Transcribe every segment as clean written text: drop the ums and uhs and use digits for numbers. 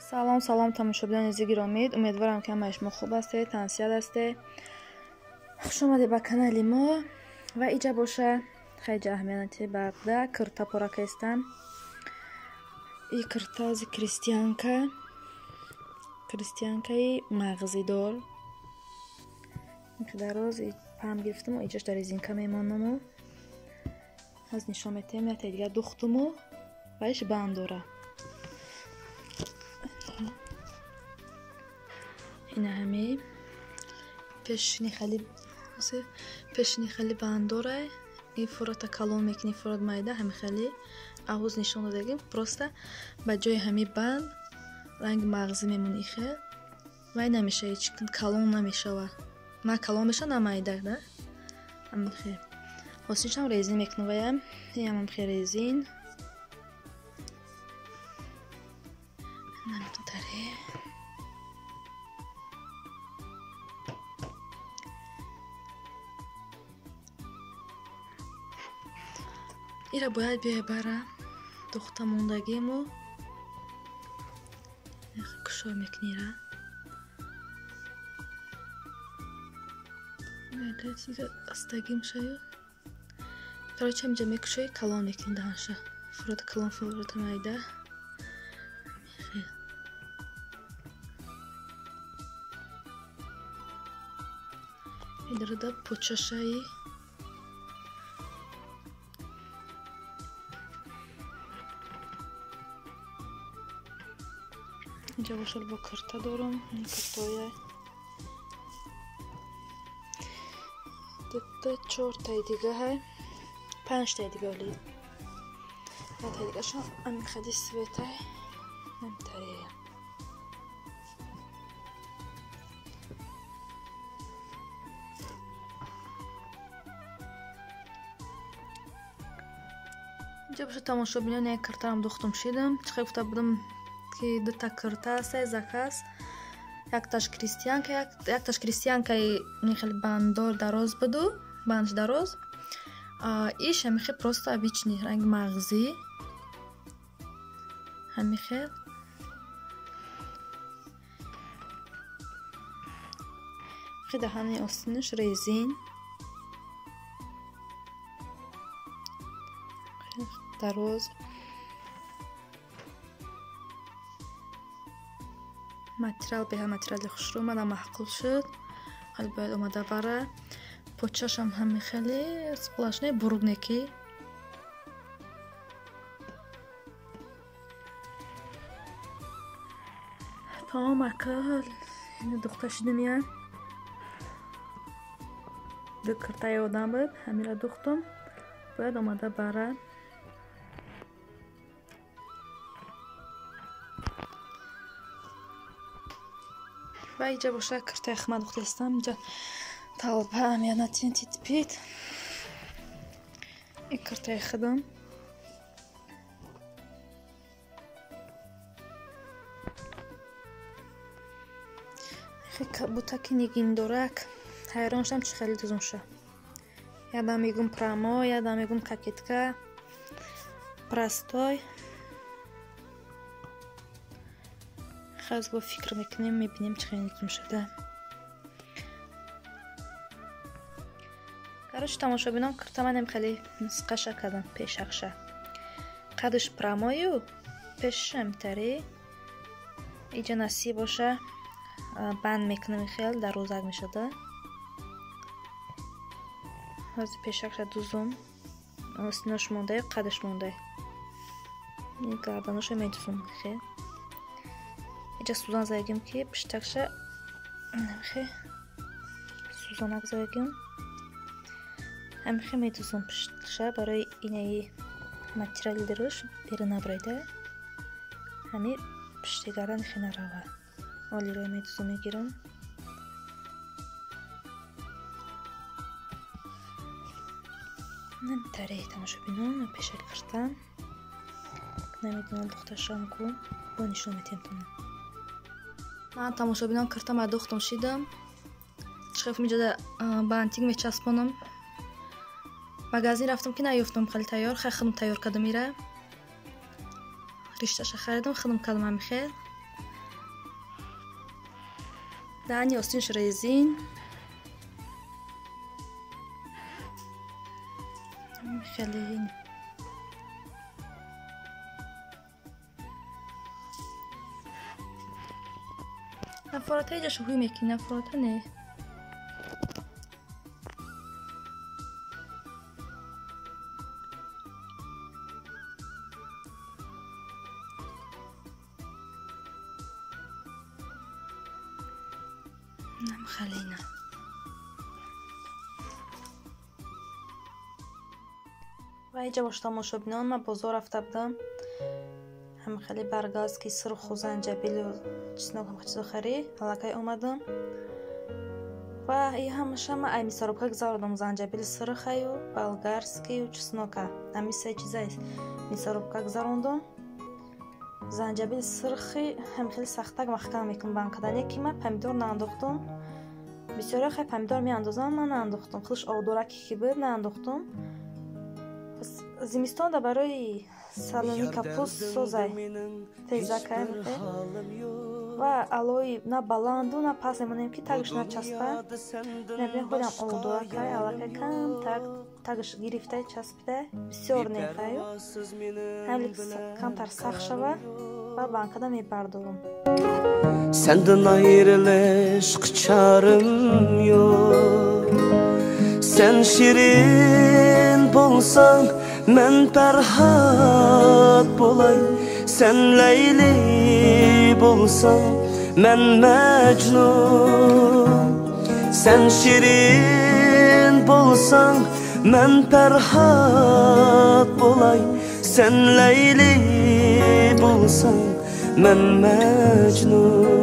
Салом, салом тамошобинони азизи гиромӣ. Умедворам ки ҳамаи шумо хуб ҳастед, тансиҳат ҳастед. Хуш омадед ба канали мо. Ва иҷа боша, хайҷа аҳамияти барда, кирта пора кестам. И кирта ази крестьянка. Крестьянкаи мағзидор. Дароз пам гирифтаму иҷаш дар резинка мемонаму. Аз нишон метаем, як дигар духтуму ва иш банд дора. Ина ҳами пешини хали банд дора. Ин фурата калон мекунӣ, фурат майда, ҳами хали аввуз нишон додагим. Просто ба ҷои ҳами банд ранги мағзӣ мемонӣ хел. Вай намеша, ҳеч калон намешава. На калон меша, на майда, да? Ҳами хел. Ҳосилшам резин мекунам ваям. Иам хел резин. Намтаре. Ира бояд биёя бара духта мондагиму кушой мекунӣ ира. Астагим шаю. Короче, ҳаминҷа мекушои, калон мекунӣ даҳанша. Фурота калон, фурота майда. Идарада почашаи. Инҷа бошад бо кирта дорам. Ин киртоя. Дута чортаи дига ҳай. Панҷтаи дига оли. Ятаи дигашон ҳамин хади светай. Намтарея. Инҷа бошад тамошобинон, як киртарам духтум шидам. Чӣ хел гуфта будам ки дута кирта ҳастай заказ. Якташ крестьянка, якташ крестьянкаи хеле банддор дароз буду, бандш дароз. Иш ҳамихел просто обычный ранги мағзӣ. Ҳамихел. Хе даҳани остинаш резин. Дароз. Материал беҳад материали хушрӯ омада, маъқул шуд. Ҳали бояд омада бара. Почашам ҳами хеле сплошной буругнеки. Тамом ака, ина духта шидим я. Ду киртаи одам буд, ҳамира духтум. Бояд омада бара. Ва иҷа боша киртаи хма духтаистам. Инҷа талба амиянатин титпит. И киртаи худам. Бутаки нигиндорак. Ҳайрон шудам, чӣ хеле дузум ша. Ядам мегум прамо, ядам мегум кокетка. Простой. Хаз бо фикр мекунем, мебинем чӣ хеле дузум шуда. Короче, тамошобинон, кирта манем хеле нисқаша кардам, пешакша. Қадаш прамою, пешша митари. Иҷа насиб боша, банд мекунам хел, дарозак мешада. Ҳозир пешакша дузум. Остинош мондай, қадаш мондай. Гарданоша медузум хел. Иҷа сузан задагим ки пиштакша хе сузанак задагим. Ҳамихе медузум пиштша барои инаи материали дарош бера набрайда. Ҳами пишти гардан хе нарава. Олиро медузум мегирам. Намтаре тамошобинон, пешак киртам. Намедонам духташам ку бо нишон метиҳам тона. Ман тамошобинон киртама духтум шидам. Чӣ хел инҷода бантик мечаспонам. Магазин рафтам ки наёфтам хеле тайёр, хай худам тайёр кардам ира. Ришташа харидам, худам кардам ҳами хел. Даҳани остинш резин. Хеле нафората иҷашо ҳуй мекунӣ, нафората не. Намхалина. Ва иҷа бош тамошобинон, ман бозор рафта будам. Ҳам хеле баргазки сурху занҷабилу чеснок ҳам чизо харид, аллакай омадам. Ва и ҳамаша ман ай мясорубка гузаронидам, занҷабили сурхаю, болгарскию, чеснока. Ҳами се чиза мясорубка гузарондам. Занҷабили сурхи ҳам хеле сахтак маҳкам мекунам банкада, не ки ман помидор наандохтам. Бисёриҳо хай помидор меандозанд, ман наандохтам. Худаш обдораки ки буд наандохтам. Зимистонда барои салони капуст созай тезакай ва алои на баланду на паст мемонем ки тагш начаспа. Набин худам обдоракай аллакай кам таг тагш гирифтай часпида бисёр нехаю. Ҳамлик камтар сахт шава ва банкада мебардорам. Senden ayrılış çarım yok. Sen şirin bolsan men Ferhat bolay. Sen Leyli bolsan men Mecnun. Sen şirin bolsan men Ferhat bolay. Sen Leyli bolsan men Mecnun.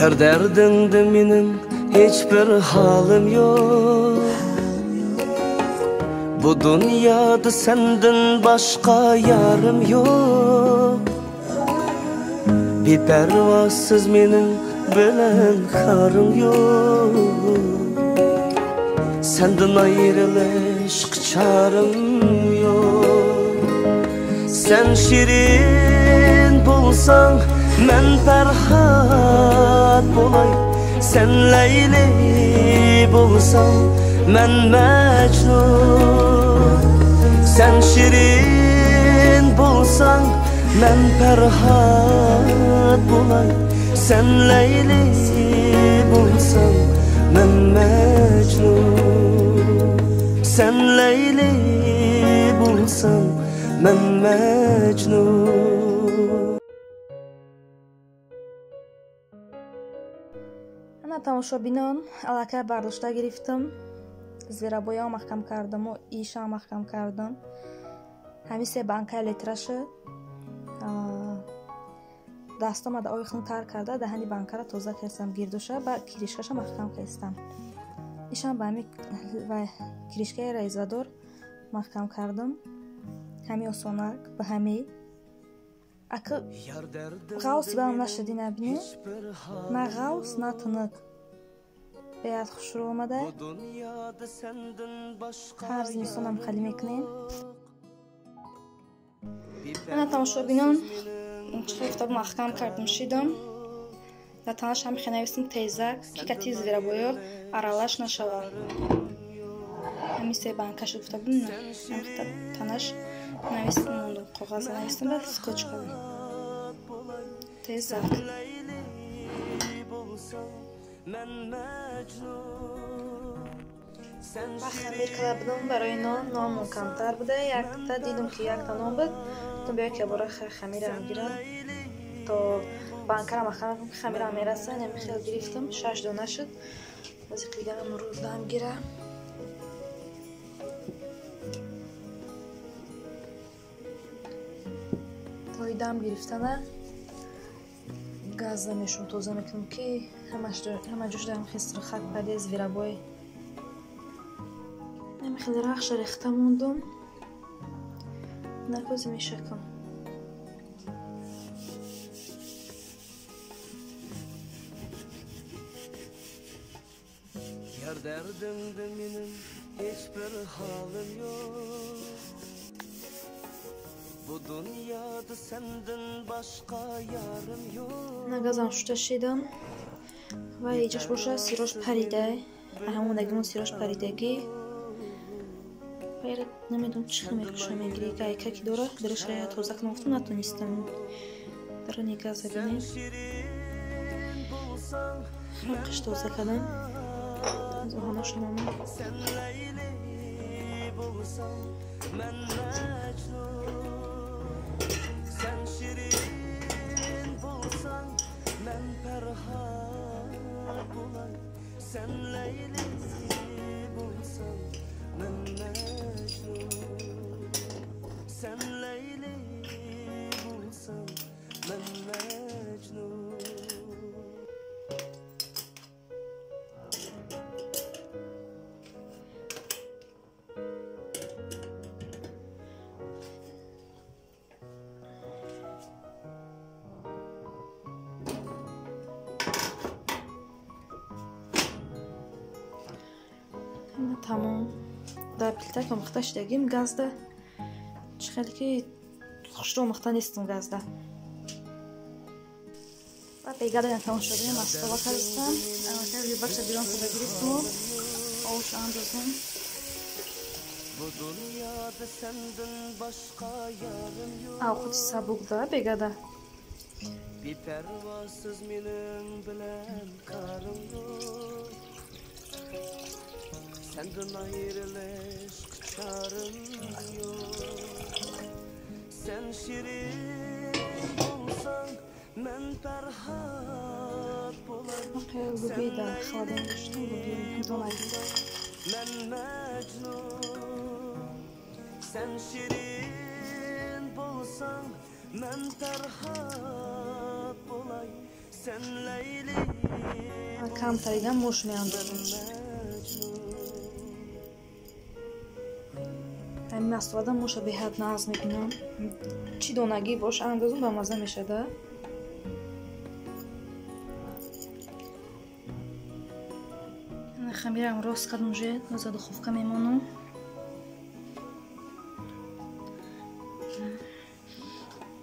Yar derdinde benim hiçbir halim yok. Bu dünyada senden başka yarım yok. Bir pervasız benim bilen karım yok. Senden ayrılış çarım yok. Sen şirin bulsan men Ferhat bolay. Sen Leyli bolsan men Mecnun. Sen şirin bolsan men Ferhat bolay. Sen Leyli bolsan men Mecnun. Sen Leyli bolsan men Mecnun. Ана тамошобинон, аллакай бардошта гирифтам. Зверобоям маҳкам кардаму ишам маҳкам кардам. Ҳамин се банкаи литра шуд. Дастом ада ои хун тар карда, даҳани банкара тоза кардам, гирдуша ба киришкаша маҳкам кардам. Ишам ба ҳамин киришкаи раизадор маҳкам кардам. Ҳамин осонак ба ҳамин ака ғавс баам нашуди набинӣ, на ғавс на тунук. Беҳад хушрӯ омада. Ҳар зимистонам халӣ мекунем. Ана тамошобинон, чӣ гуфта маҳкам кардам шидам. Дар танаш ҳам хе навистам тезак, ки кати зверобоё аралаш нашава. Ҳамин се банкаш гуфта будам, танаш навистам, мондум коғаза навистам ба скотч кардам. Тезак. Ва хамир карда будам барои нон, нонмон камтар буда. Якта дидум ки якта нон буд. Гуфтам биё ки бора хамирам гирам. То банкара маҳкам кунам ки хамирам мераса. Ҳамин хел гирифтам, 6 дона шуд. Бози қигарам рӯздам гира. Тои дам гирифтана Газда мешум тоза мекунам ки ҳама ҷош дар хел сирхак паде зверобой. Ҳама хеле рахша рехта мондум. Накози мешакам. Yar derdimde benim hiçbir halim yok. Bu dünyada senden başka yarım yok. Нагазам шута шидам ва иҷаш боша сирош парида. Ҳамон сирош паридагӣ. Вайра намедонам чӣ хел мекушам мегири. Гайка ки дора, дараша тоза кунам гуфтам натонистам. Дарони газа бинем. Қиш тоза кардам. Sen Leyli bulsan ben Mecnun. Sen Şirin bulsan ben Ferhat bulay. Sen Leyli bulsan ben Mecnun. Sen Leyli bulsan ben Mecnun. Тамом. Дар плита омӯхта шудагим газда. Чӣ хеле ки хушро омӯхта нестам газда. Ва бегада тамом шудем, мастова кардам. Аллакай рибакша бирон худа гирифтум. Овш андозем. Овқати сабук да бегада. Bir pervasız benim bilen karım yok. Senden ayrılış çarım yok. Sen şirin olsan ben Ferhat bolayım. Ben Mecnun. Sen şirin bolsan ben Ferhat bolay. Sen Leyli камтаридан мош меандозем. Ҳамин мастовада моша беҳад нағз мебинам. Чӣ донагӣ бош андозум ба маза мешада. Хамирам рост кардам уже, за духовка мемонам.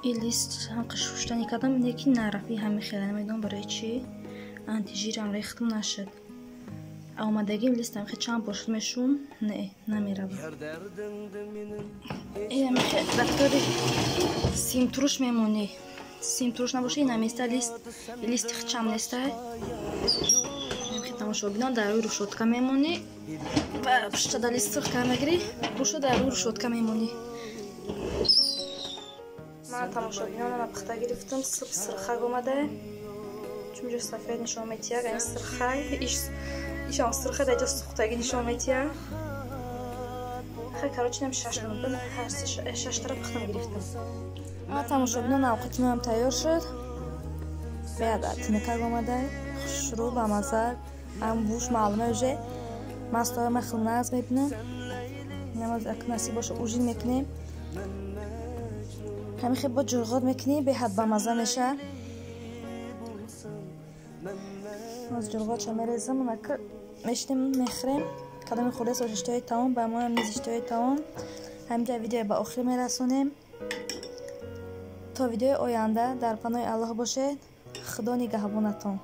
И лист ҳамқа шуштани кардам, лекин нарафи ҳамин хеле намедонам барои чӣ. Антижирам рехтам нашуд. Омадагим листам хе чанд бор шуд мешум, не, намеравад. Ҳамин рафтори симтуруш мемонӣ. Симтуруш набоши, наместа лист, листи хчам неста. Тамошобинон дар рӯи рушотка мемонӣ ва пушта дар лист сурх кар мегирӣ, пушта дар рӯи рушотка мемонӣ. Ман тамошобинонам пухта гирифтам, суб сирхак омада. Чун ҷо сафед нишон метиҳад, ин сирхак, ишам сирха дар ҷо сӯхтагӣ нишон метиҳад. Хай, короче, нам шаш минут, ҳар шаш тараф пухтам гирифтам. Ман тамошобинон овқати манам тайёр шуд. Беяд тинакак омада, хушрӯ ба маза, ам буш маълума уже. Мастои ма хел нағз мебинам. Намаз ак насиб боша ужин мекунем. Ҳамин хел бо ҷурғот мекунем, беҳад ба маза меша. Аз ҷурғотша мерезам, анака мешинем, мехӯрем. Кадоми хӯрдест боша иштиҳои таом, ба моям низ иштиҳои таом. Ҳаминҷа видео ба охир мерасонем. То видеои оянда дар паноҳи Аллоҳ бошед. Худо нигаҳбонатон.